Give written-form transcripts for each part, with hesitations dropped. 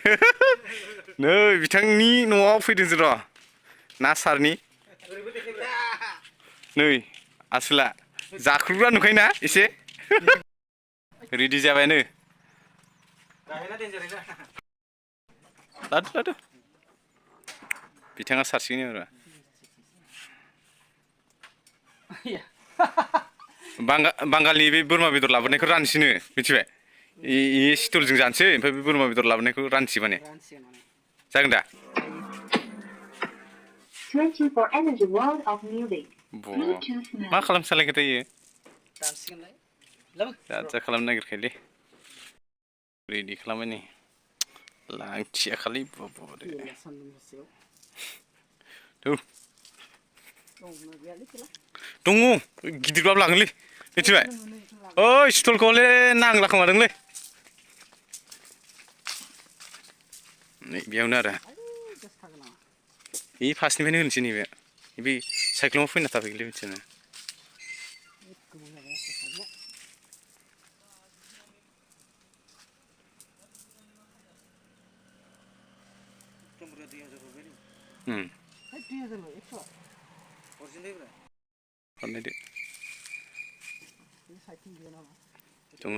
नै बिथांनि न'आव फैदों जों र' ना सारनि नै आसोला जाख्रुबग्रा नुखायोना एसे रेडि जाबायानो लादो लादो बिथाङा सारसिगोन एबार बांगालनि बे बोरमा बेदर लाबोनायखौ रानसिनो मिथिबाय इ सिथलजों जानोसै ओमफ्राय बे बोरमा बेदर लाबोनायखौ रानसै माने जागोन दा मा खालामनो सानलायखोथाय इयो जा खालामनो नागिरखायोलै रेडि खालामबाय नै लांथिया खालि दङ गिदिरबाबो लागोनलै मिथिबाय ओइ स्टलखौ हले नांला खोमादोंलै नै बेयावनो आरो बे फार्स्टनिफ्रायनो होनोसै नैबे बे साइख्लुमाव फैना थाफैगोनलै मिथिबाय हरनायदो दङ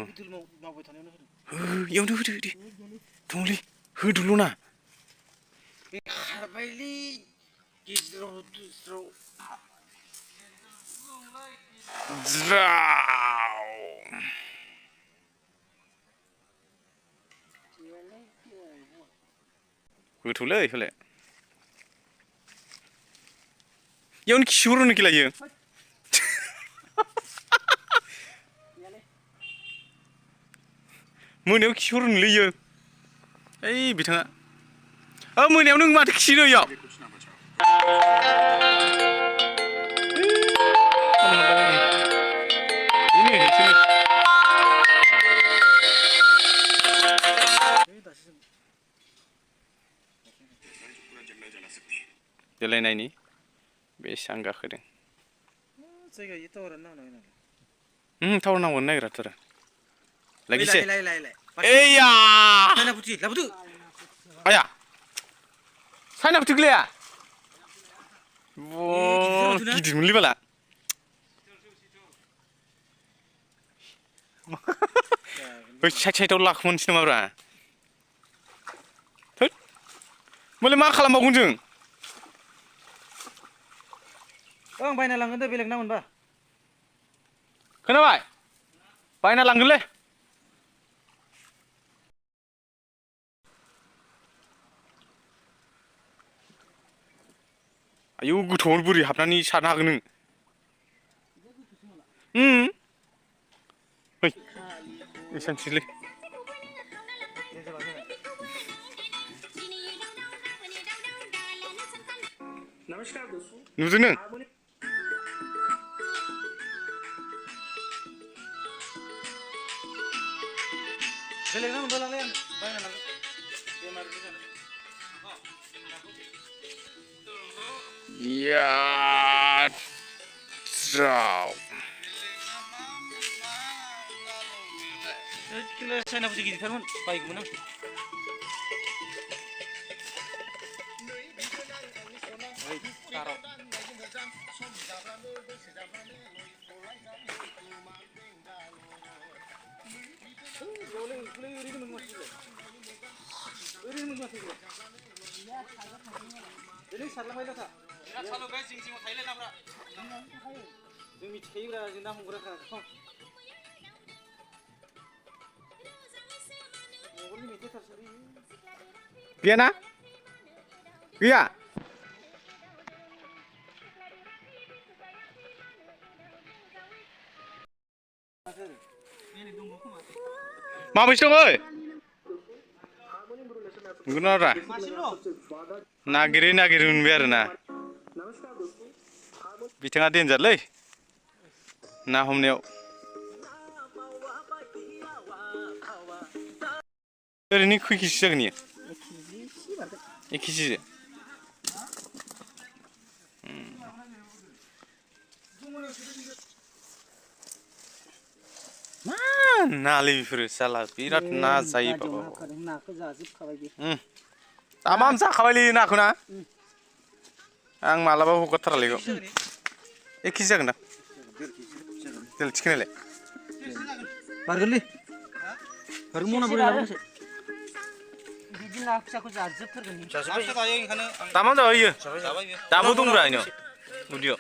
इयावनो होदो दे दङलै होदोल' ना खारबायलै गेजेराव ज्राव गोथौलै हले इयावनो खिहरो खेला इयो मोनायाव खिहरोनोलै इयो ओइ बिथाङा मोनायाव नों माथो खिहरो इयाव देलाय नायनि बेसेबां गाखोदों टावार नांगौनो नागिराथ' आरो लागिसे एया आया साइना फुथिख्लाया गिदिरमोनलै बाला बै साइडआव लाखोमानोसै नामाब्रा थोद होमबालाय मा खालामबावगोन जों आं बायना लांगोन दे बेलेग ना मोनबा खोनाबाय बायना लांगोनलै आयौ गोथौआवनो बोरै हाबनानै सारनो हागोन नों फै एसांसैलै नुदों नों बेलेग ना मोनबा लांलाय आं बायना लांगोन बेमार जादों इया ज्राव चाइना फुथि गिदिरथारमोन बायगौमोन आं जों मिथिखायोब्रा जों ना हमग्राखा गैया ना गैया माबैसो दं ओइ नंगौना रा नागिरै नागिरै मोनबाय आरोना बिथाङा देनजारलै ना हमनायाव ओरैनो खै केजि जागोन इयो 1 केजि मा नालै बेफोरो साला बिराद ना जायो बाबा नाखौ जाजोबखाबाय बे तामाम जाखाबायलै नाखौ ना आं मालाबा हगारथारालै बेखौ 1 केजि जागोन दां देल थिखोनायलाय बारगोनलै बारगोन मना बोरै लाबोनोसै बिदि ना फिसाखौ जाजोबथारगोन जाजोबबाय जायो ओंखायनो तामाम जाबाय इयो जाबाय दाबो दंब्रा इनियाव उदैयाव